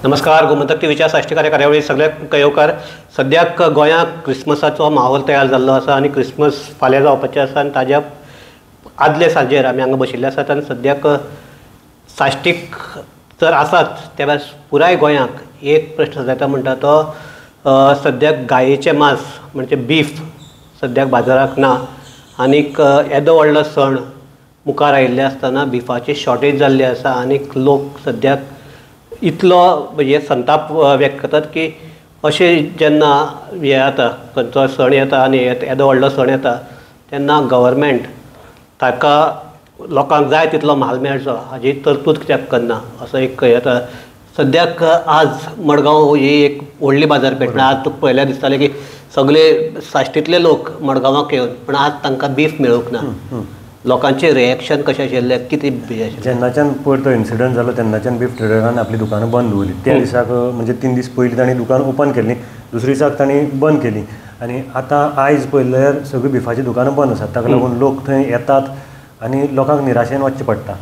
नमस्कार, गोमंतक टीव्हीच्या साश्टीकार कार्यावळी सगळ्याक येवकार. सद्याक गोंयांत क्रिसमसाचो माहोल तयार जाल्लो आसा आनी क्रिसमस फाल्यां जावपाचें आसा आनी ताज्या आदले सांजेर आमी हांगा बशिल्ले आसात आनी सद्याक साश्टीक तर आसाच त्या भायर पुराय गोंयांक एक प्रश्न जाता म्हणटा तो सद्याक गायेचें मांस म्हणजे बीफ सद्याक बाजाराक ना आनीक येदो व्हडलो सण मुखार आयिल्ले आसतना बिफाची शॉर्टेज जाल्ली आसा आनीक लोक सद्याक इतलो हे संताप व्यक्त करतात की अशें जेन्ना हें जाता खंयचो सण येता आनी येदो व्हडलो सण येता तेन्ना गव्हर्मेंट ताका लोकांक जाय तितलो म्हाल मेळचो हाजी तरतूद कित्याक करना असो एक येता. सद्याक आज मडगांव ही एक व्हडली बाजारपेठ, आज तुका पळयल्यार दिसतालें की सगळे साश्टींतले लोक मडगांवाक येवन, पूण आज तांकां बीफ मेळूंक ना. लोकांचें रिएक्शन कशें आशिल्लें, कितें जेन्नाच्यान पयर तो इन्सिडंट जालो तेन्नाच्यान बीफ ट्रेडरान आपली दुकानां बंद दवरली. त्या दिसाक म्हणजे 3 दीस पयलीं तांणी दुकान ओपन केल्लीं, दुसरे दिसाक तांणी बंद केली आनी आतां आयज पळयल्यार सगळीं बिफाचीं दुकानां बंद आसात. ताका लागून लोक थंय येतात आनी लोकांक निराशेन वचचें पडटा.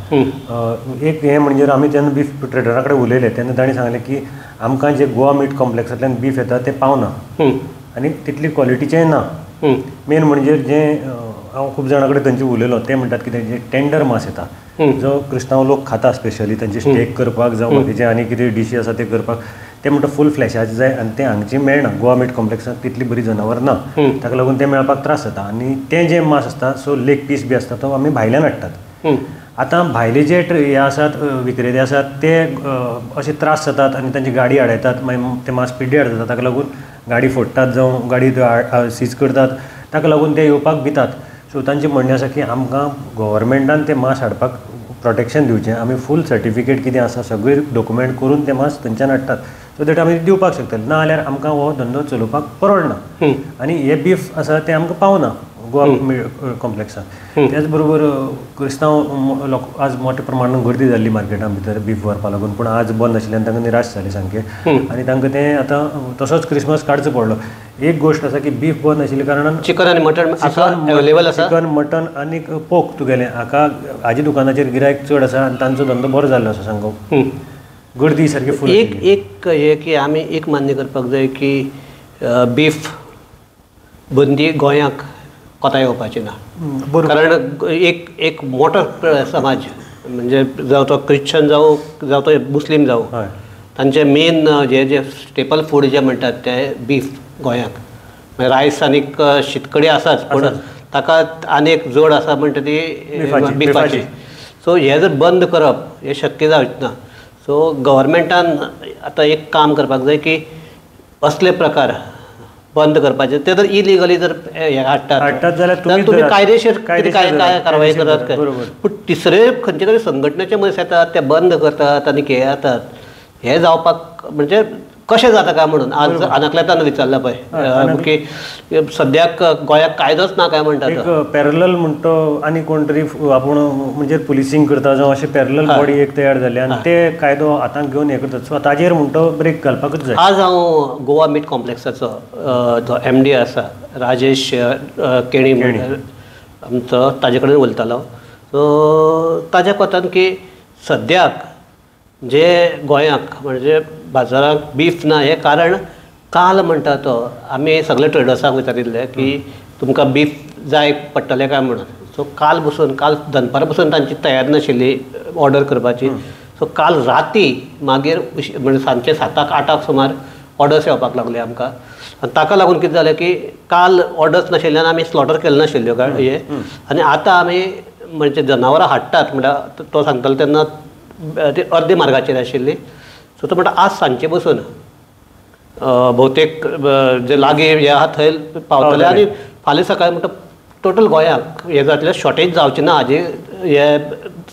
एक हें म्हणजे आमी जेन्ना बीफ ट्रेडरा कडेन उलयले तेन्ना तांणी सांगलें की आमकां जे गोवा मीट कॉम्प्लेक्सांतल्यान बीफ येता तें पावना आनी तितली क्वॉलिटीचेंय ना. मेन म्हणजे जें हांव खूब जाणां कडेन तांचे उलयलो ते म्हणटात की तेंचे टेंडर मांस येता जो क्रिस्तांव लोक खाता, स्पेशली तांचे स्टेक करपाक जावं बाकीचे आनी कितें डिशी आसा ते करपाक, ते म्हणटा फूल फ्लॅशाचे जाय आनी तें हांगचें मेळना. गोवा मीट कॉम्प्लेक्सांत तितली बरी जनावर ना, ताका लागून तें मेळपाक त्रास जाता आनी तें जें मांस आसता सो लेग पीस बी आसता तो आमी भायल्यान हाडटात. आतां भायले जे हे आसात विक्रेते आसात ते अशे त्रास जातात आनी तांची गाडी आडयतात, मागीर ते मांस पिड्ड्यार जाता, ताका लागून गाडी फोडटात जावं गाडी सीज करतात, ताका लागून ते येवपाक भितात. सो तांचें म्हणणें आसा की आमकां गव्हर्मेंटान तें मांस हाडपाक प्रोटेक्शन दिवचें, आमी फूल सर्टिफिकेट कितें आसा सगळें डॉक्युमेंट करून तें मांस थंयच्यान हाडटात सो that आमी दिवपाक शकतले, ना जाल्यार आमकां हो धंदो चलोवपाक परवडना आनी हें बीफ आसा तें आमकां पावना गोवा कॉम्प्लेक्सांत. त्याच बरोबर क्रिस्तांव लोक आज मोठ्या प्रमाणान गर्दी जाल्ली मार्केटां भितर बीफ व्हरपा लागून, पूण आज बंद आशिल्ल्यान तांकां निराश जाले सामके आनी तांकां तें आतां तसोच क्रिसमस काडचो पडलो. एक गोश्ट आसा की बीफ बंद आशिल्ल्या कारणान चिकन आनी मटन अवेलेबल आसा, चिकन मटन आनी पोक तुगेलें हाका हाजी दुकानाचेर गिरायक चड आसा आनी तांचो धंदो बरो जाल्लो आसा सामको, गर्दी सारकी फूल. एक एक हें की आमी एक मान्य करपाक जाय की बीफ बंदी गोंयाक कोता येवपाची ना, कारण एक एक मोठो समाज म्हणजे जावं तो क्रिश्चन जावं जावं तो मुस्लीम जावं, तांचे मेन जे जे स्टेपल फूड जे म्हणटात ते बीफ गोंयाक. मागीर रायस आनीक शीतकडी आसाच, पूण ताका आनी एक जोड आसा म्हणटा ती बिफाची. सो हें जर बंद करप हें शक्य जावचें ना. सो गव्हर्मेंटान आतां एक काम करपाक जाय की असले प्रकार बंद करपाचे, ते जर इलिगली जर हे हाडटात जाल्यार तुमी कायदेशीर काय कारवाय करात. पूण तिसरे खंयचे तरी संघटनेचे मनीस येतात ते बंद करतात आनी हे जातात, हें जावपाक म्हणजे कशें जाता काय म्हणून आज आनाकल्यातान विचारलां पळय की सद्याक गोंयाक कायदोच ना काय म्हणटा. एक पॅरलल म्हणटा आनी कोण तरी आपूण म्हणजे पुलिसींग करता जावं अशें पॅरलल बॉडी एक तयार जाली आनी ते कायदो हातांत घेवन हें करतात, सो ताजेर म्हणटा ब्रेक घालपाकूच जाय. आज हांव गोवा मीट कॉम्प्लेक्साचो जो MD आसा राजेश केणी आमचो ताजे कडेन उलयतालो. सो ताज्या कोतान की सद्याक जे गोंयाक म्हणजे बाजाराक बीफ ना हें कारण काल म्हणटा तो आमी सगळे ट्रेडर्सांक विचारिल्लें की तुमकां बीफ जाय पडटलें काय म्हणून. सो काल बसून काल दनपारा बसून तांची तयारी नाशिल्ली ऑर्डर करपाची. सो काल राती मागीर म्हणजे सांजचे 7-8 आठाक सुमार ऑर्डर्स येवपाक लागले आमकां आनी ताका लागून कितें जालें की काल ऑर्डर्स नाशिल्ल्यान आमी स्लॉटर केले नाशिल्ल्यो हे आनी आतां आमी म्हणजे जनावरां हाडटात म्हणल्यार तो सांगतालो तेन्ना ती अर्दे मार्गाचेर आशिल्ली. सो तो म्हणटा आज सांजचे बसून भोवतेक जे लागीं हे आहा थंय पावतले आनी फाल्यां सकाळी म्हणटा टोटल गोंयाक हें जातलें, शॉर्टेज जावची ना हाजी हे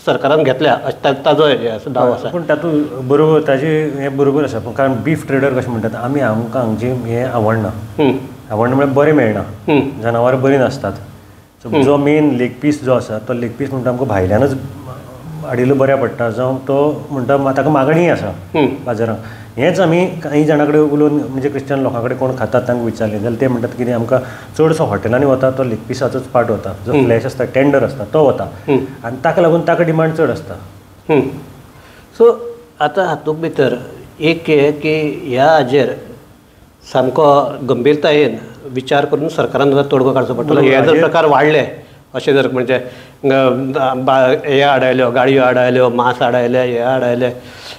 सरकारान घेतल्या ताजो हे आसा दावो आसा. पूण तातूंत बरोबर ताजें हें बरोबर आसा, पूण कारण बीफ ट्रेडर कशें म्हणटात आमी आमकां हांगचें हें आवडना, आवडना म्हळ्यार बरें मेळना, जनावरां बरीं नासतात. सो जो मेन लेग पीस जो आसा तो लेग पीस म्हणटा आमकां भायल्यानच हाडिल्लो बऱ्या पडटा जावं तो म्हणटा ताका मागणीय आसा बाजारांत. हेंच आमी कांय जाणां कडेन उलोवन म्हणजे क्रिश्चन लोकां कडेन कोण खातात तांकां विचारलें जाल्यार ते म्हणटात कितें आमकां चडसो हॉटेलांनी वता तो लेग पिसाचोच पार्ट वता, जो फ्लॅश आसता टेंडर आसता तो वता आनी ताका लागून ताका डिमांड चड आसता. सो आतां हातूंत भितर एक हे की ह्या हाजेर सामको गंभीरतायेन विचार करून सरकारान तोडगो काडचो पडटलो. हे जर प्रकार वाडले अशें जर म्हणजे हे आडायल्यो, गाडयो आडायल्यो, मांस आडायले, हे आडायले,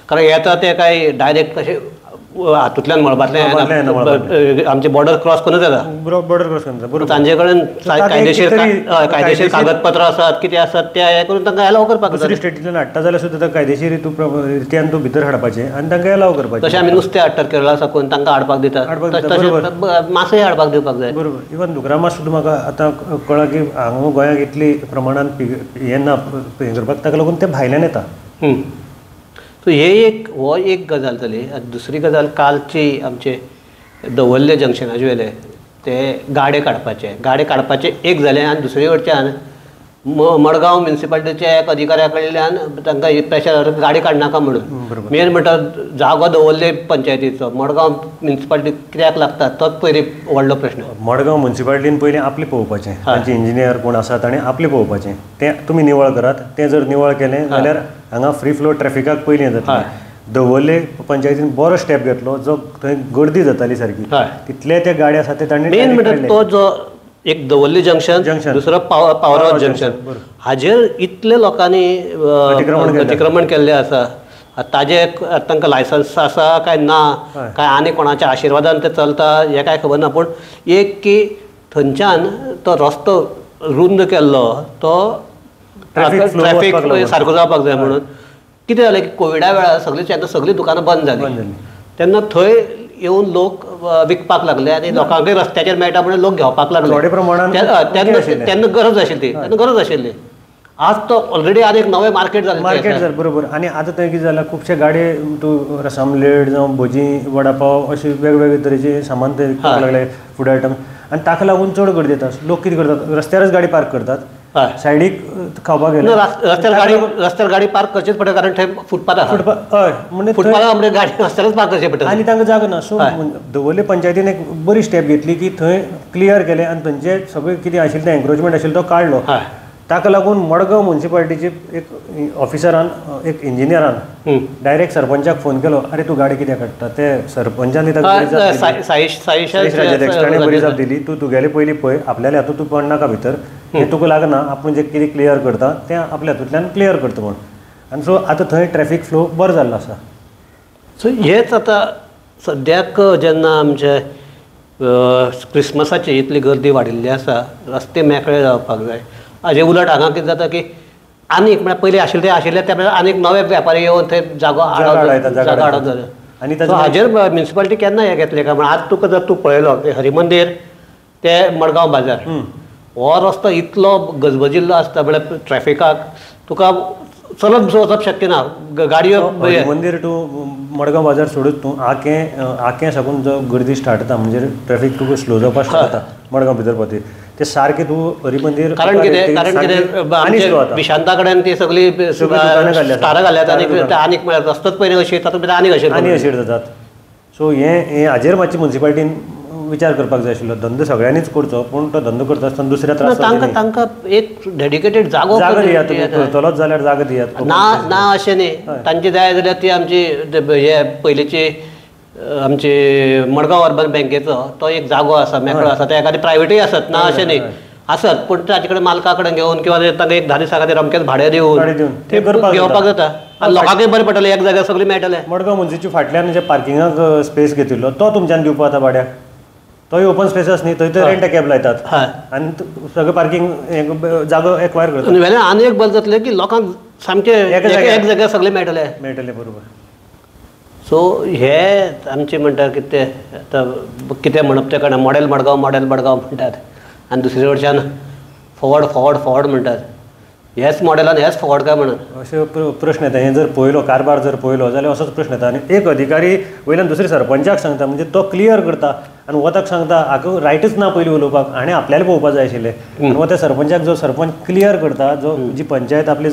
कारण येता ते काय डायरेक्ट कशें हातूंतल्यान मळबांतल्यान आमचे बॉर्डर क्रॉस करूनच येता, बॉर्डर क्रॉस करून बरोबर, तांचे कडेन कायदेशीर कायदेशीर कागदपत्रां आसात, कितें आसात ते हें करून तांकां एलाव करपाक जाय. दुसरी स्टेटींतल्यान हाडटा जाल्यार सुद्दां कायदेशीर तूं रित्यान तूं भितर हाडपाचें आनी तांकां एलाव करपाचें. तशें आमी नुस्तें हाडटात केरळा साकून, तांकां हाडपाक दितात, तशें मासय हाडपाक दिवपाक जाय. बरोबर. इवन दुकरा मास सुद्दां म्हाका आतां कळ्ळां की हांगा गोंयांत इतली प्रमाणान हें ना हें करपाक, ताका लागून ते भायल्यान येता. सो हे एक हो एक गजाल जाली. आनी दुसरी गजाल कालची आमचे दवर्ले जंक्शनाचे वेले ते गाडे काडपाचे, गाडे काडपाचे एक जालें आनी दुसरे कडच्यान मडगांव म्युनिसिपालिटीच्या एक अधिकाऱ्या कडल्यान तांकां प्रेशर गाडी काडनाका म्हणून. मेन म्हणटा जागो दवरले पंचायतीचो, मडगांव म्युनिसिपालिटी कित्याक लागता तोच पयलीं व्हडलो प्रश्न. मडगांव म्युनिसिपालिटीन पयलीं आपलें पळोवपाचें, तांचे इंजिनियर कोण आसा ताणें आपलें पळोवपाचें, तें तुमी निवळ करात. तें जर निवळ केलें जाल्यार हांगा फ्री फ्लो ट्रॅफिकाक पयलीं जातलें. दवर्ले पंचायतीन बरो स्टेप घेतलो, जो थंय गर्दी जाताली सारकी तितले ते गाडी आसा ते ताणें मेन म्हणटा तो जो एक दवर्ले जंक्शन, दुसरो पावराव जंक्शन, हाजेर इतले लोकांनी अतिक्रमण केल्लें आसा. ताजे तांकां लायसन्स आसा काय ना, काय आनी कोणाच्या आशिर्वादान ते चलता हें काय खबर ना, पूण एक की थंयच्यान तो रस्तो रुंद केल्लो तो ट्रॅफिक सारको जावपाक जाय म्हणून. कितें जालें की कोविडा वेळार सगळीं तेन्ना सगळीं दुकानां बंद जालीं, तेन्ना थंय येवन लोक विकपाक लागले आनी लोकांकय रस्त्याचेर मेळटा म्हणून लोक घेवपाक लागले थोडे प्रमाणान. तेन्ना तेन्ना गरज आशिल्ली, तेन्ना गरज आशिल्ली. आज तो ऑलरेडी आज एक नवें मार्केट जालें, मार्केट जालें बरोबर. आनी आतां थंय कितें जालां, खुबशे गाडये तूं रस आमलेट जावं भजी वडापाव अशे वेगवेगळे तरेचे सामान थंय विकपाक लागले, फूड आयटम, आनी ताका लागून चड गर्दी येता. लोक कितें करतात, रस्त्यारच गाडी पार्क करतात, सायडीक खावपाक गेले रस्त्यार गाडी, रस्त्यार गाडी पार्क करचीच पडटा, कारण थंय फुटपाथ आसा, फुटपाथ हय, म्हणजे फुटपाथ म्हणजे गाडी रस्त्यारच पार्क करची पडटा आनी तांकां जागो ना. सो दवर्ले पंचायतीन एक बरी स्टेप घेतली की थंय क्लियर केलें आनी थंयचे सगळें कितें आशिल्लें तें एन्क्रोचमेंट आशिल्लें तो काडलो. ताका लागून मडगांव म्युनिसिपालिटीचे एक ऑफिसरान, एक इंजिनियरान डायरेक्ट सरपंचाक फोन केलो, अरे तूं गाडी कित्याक काडटा. ते सरपंचान ताका साईश राजाध्यक्ष ताणें बरी जाप दिली, तूं तुगेले पयलीं पळय, आपल्याले हातूंत तूं पडनाका भितर, हें तुका लागना, आपूण जें कितें क्लियर करता तें आपल्या हातूंतल्यान क्लियर करता म्हूण. आनी सो आतां थंय ट्रॅफिक फ्लो बरो जाल्लो आसा. सो हेच आतां सद्याक जेन्ना आमचे क्रिसमसाची इतली गर्दी वाडिल्ली आसा, रस्ते मेकळे जावपाक जाय. हाजे उलट हांगा कितें जाता की आनीक म्हळ्यार पयलीं आशिल्ले ते आशिल्ले त्या प्रमाणे आनीक नवे वेपारी येवन थंय जागो जागो आडत जाले. आनी हाजेर म्युनिसिपालिटी केन्ना हें घेतलें काय म्हण. आज तुका जर तूं पळयलो की हरिमंदीर ते मडगांव बाजार हो रस्तो इतलो गजबजिल्लो आसता, म्हळ्यार ट्रॅफिकाक तुका चलत वचप शक्य ना, गाडयो. हरिमंदीर टू मडगांव बाजार सोडून तूं आकें, आकें साकून जो गर्दी स्टार्ट जाता म्हणजे ट्रॅफिक तुका स्लो जावपाक स्टार्ट जाता मडगांव भितर पावतकीर, ते सारकें तूं हरिमंदीर, कारण कितें, कारण कितें विशांता कडेन ती सगळी स्टारां घाल्यात आनी आनीक म्हळ्यार रस्तोच पयलीं अशी तातूंत भितर आनीक अशें आनी अशीर जातात. सो हें हाजेर मातशी म्युनिसिपालिटीन विचार करपाक जाय आशिल्लो. धंदो सगळ्यांनीच करचो, पूण तो धंदो करता आसतना दुसऱ्या त्रास तांकां तांकां एक डेडिकेटेड जागो जागो दियात, तुमी करतलोच जाल्यार जागो दियात. ना ना अशें न्ही, तांची जाय जाल्यार ती आमची हे पयलींची आमची मडगांव अर्बन बँकेचो तो एक जागो आसा, मेकळो आसा, ते एखादी प्रायवेटूय आसत, ना अशें न्ही आसत, पूण ताचे कडेन मालका कडेन घेवन किंवा तांकां एक 10 दिसां खातीर अमकेच भाडें दिवन ते घेवपाक जाता आनी लोकांकूय बरें पडटलें, एक जाग्यार सगळें मेळटलें. मडगांव मुन्सीच्या फाटल्यान जे पार्किंगाक स्पेस घेतिल्लो तो तुमच्यान दिवपा आतां भाड्याक, तोय ओपन स्पेसस न्ही, थंय ते रेंट कॅब लायतात आनी सगळें पार्किंग जागो एक्वायर करतात. वेल्यान आनी एक बरें जातलें की लोकांक सामकें एक जाग्यार सगळें मेळटलें, मेळटलें बरोबर. सो हे आमचे म्हणटा कितें आतां कितें म्हणप तें कळना, मॉडेल मडगांव मॉडेल मडगांव म्हणटात आनी दुसरे कडच्यान फॉवर्ड फॉवर्ड फॉवर्ड म्हणटात. हेच मॉडेलान हेच फॉवर्ड काय म्हणून अशे प्रश्न येता. हें जर पळयलो कारभार जर पळयलो जाल्यार असोच प्रश्न येता. आनी एक अधिकारी वयल्यान दुसरे सरपंचाक सांगता, म्हणजे तो क्लियर करता आनी वताक सांगता हाका रायटच ना पयलीं उलोवपाक, आनी आपल्याला पळोवपाक जाय आशिल्लें. आनी वता सरपंचाक, जो सरपंच क्लियर करता, जो जी पंचायत आपली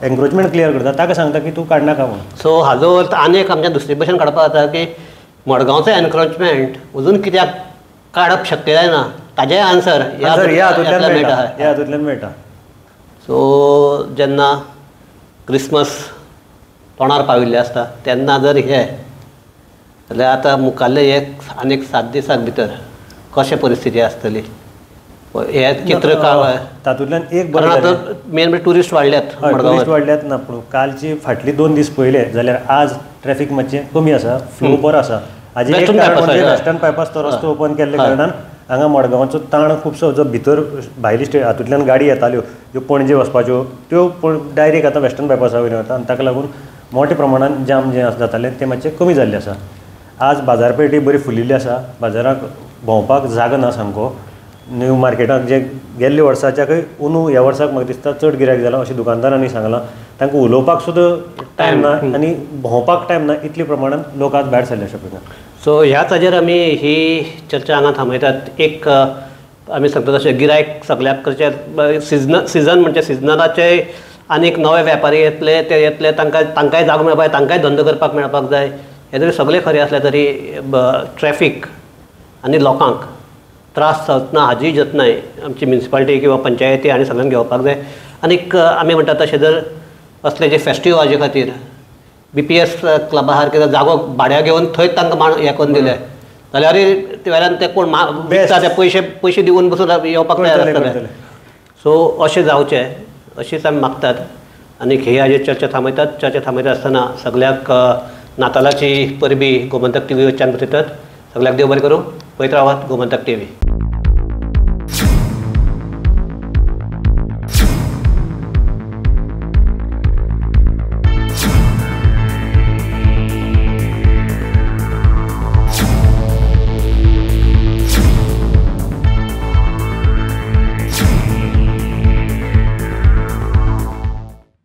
एन्क्रोचमेंट क्लियर करता ताका सांगता की तूं काडनाका म्हणून. सो हाजो अर्थ आनी एक आमच्या दुसरे भशेन काडपाक जाता की मडगांवचो एन्क्रोचमेंट अजून कित्याक काडप शक्य जायना ताजें आन्सर ह्या हातूंतल्यान मेळटा, ह्या हातूंतल्यान मेळटा. सो जेन्ना क्रिसमस तोंडार पाविल्ले आसता तेन्ना जर हे जाल्यार आतां मुखाल्ले एक आनीक 7 दिसां भितर कशें परिस्थिती आसतली हे चित्र तातूंतल्यान एक बरें आतां मेन म्हणजे ट्युरिस्ट वाडल्यात, ट्युरिस्ट वाडल्यात ना, पूण कालची फाटली 2 दीस पयले जाल्यार आज ट्रॅफिक मातशें कमी आसा, फ्लो बरो आसा. हाजें एक कारण म्हणजे वेस्टर्न बायपास तो रस्तो ओपन केल्ल्या कारणान हांगा मडगांवाचो ताण खुबसो जो भितर भायली स्टेट हातूंतल्यान गाडी येताल्यो ज्यो पणजे वचपाच्यो त्यो डायरेक्ट आतां वेस्टर्न बायपासा वयल्यान वता आनी ताका लागून मोठ्या प्रमाणान जाम जें जातालें तें मातशें कमी जाल्लें आसा. आज बाजारपेठी बरी फुलिल्ली आसा, बाजाराक भोंवपाक जागो ना सामको. न्यू मार्केटाक जे गेल्ले वर्साच्याकय अंदू ह्या वर्साक म्हाका दिसता चड गिरायक जालां अशें दुकानदारांनी सांगलां. तांकां उलोवपाक सुद्दां टायम ना आनी भोंवपाक टायम ना, इतले प्रमाणान लोक आज भायर सरले शॉपिंगाक. सो ह्याच हाजेर आमी ही चर्चा हांगा थांबयतात. एक आमी सांगता तशें गिरायक सगल्याक करचें, सिजन म्हणजे सिजनाचे आनीक नवे व्यापारी येतले, ते येतले, तांकांय जागो मेळपाक जाय, तांकांय धंदो करपाक मेळपाक जाय. हें जरी सगळें खरें आसलें तरी ट्रॅफीक आनी लोकांक त्रास जावचो ना हाजी जतनाय आमची म्युनिसिपालिटी किंवा पंचायती आनी सगळ्यांक घेवपाक जाय. आनीक आमी म्हणटात तशें जर असले जे फेस्टिव हाजे खातीर BPS क्लबा सारके जागो भाड्या घेवन थंयच तांकां हें करून दिलें जाल्यारय वेल्यान ते कोण विकता ते पयशे पयशे दिवन बसून येवपाक तयार आसतले. सो अशें जावचें अशीच आमी मागतात आनी ही हाजेर चर्चा थांबयतात. चर्चा थांबयता आसतना सगळ्याक नातालाची परबी गोमंतक टीव्ही वयच्यान भेटयतात. सगळ्याक देव बरें करूं. पळयत रावात गोमंतक टीव्ही.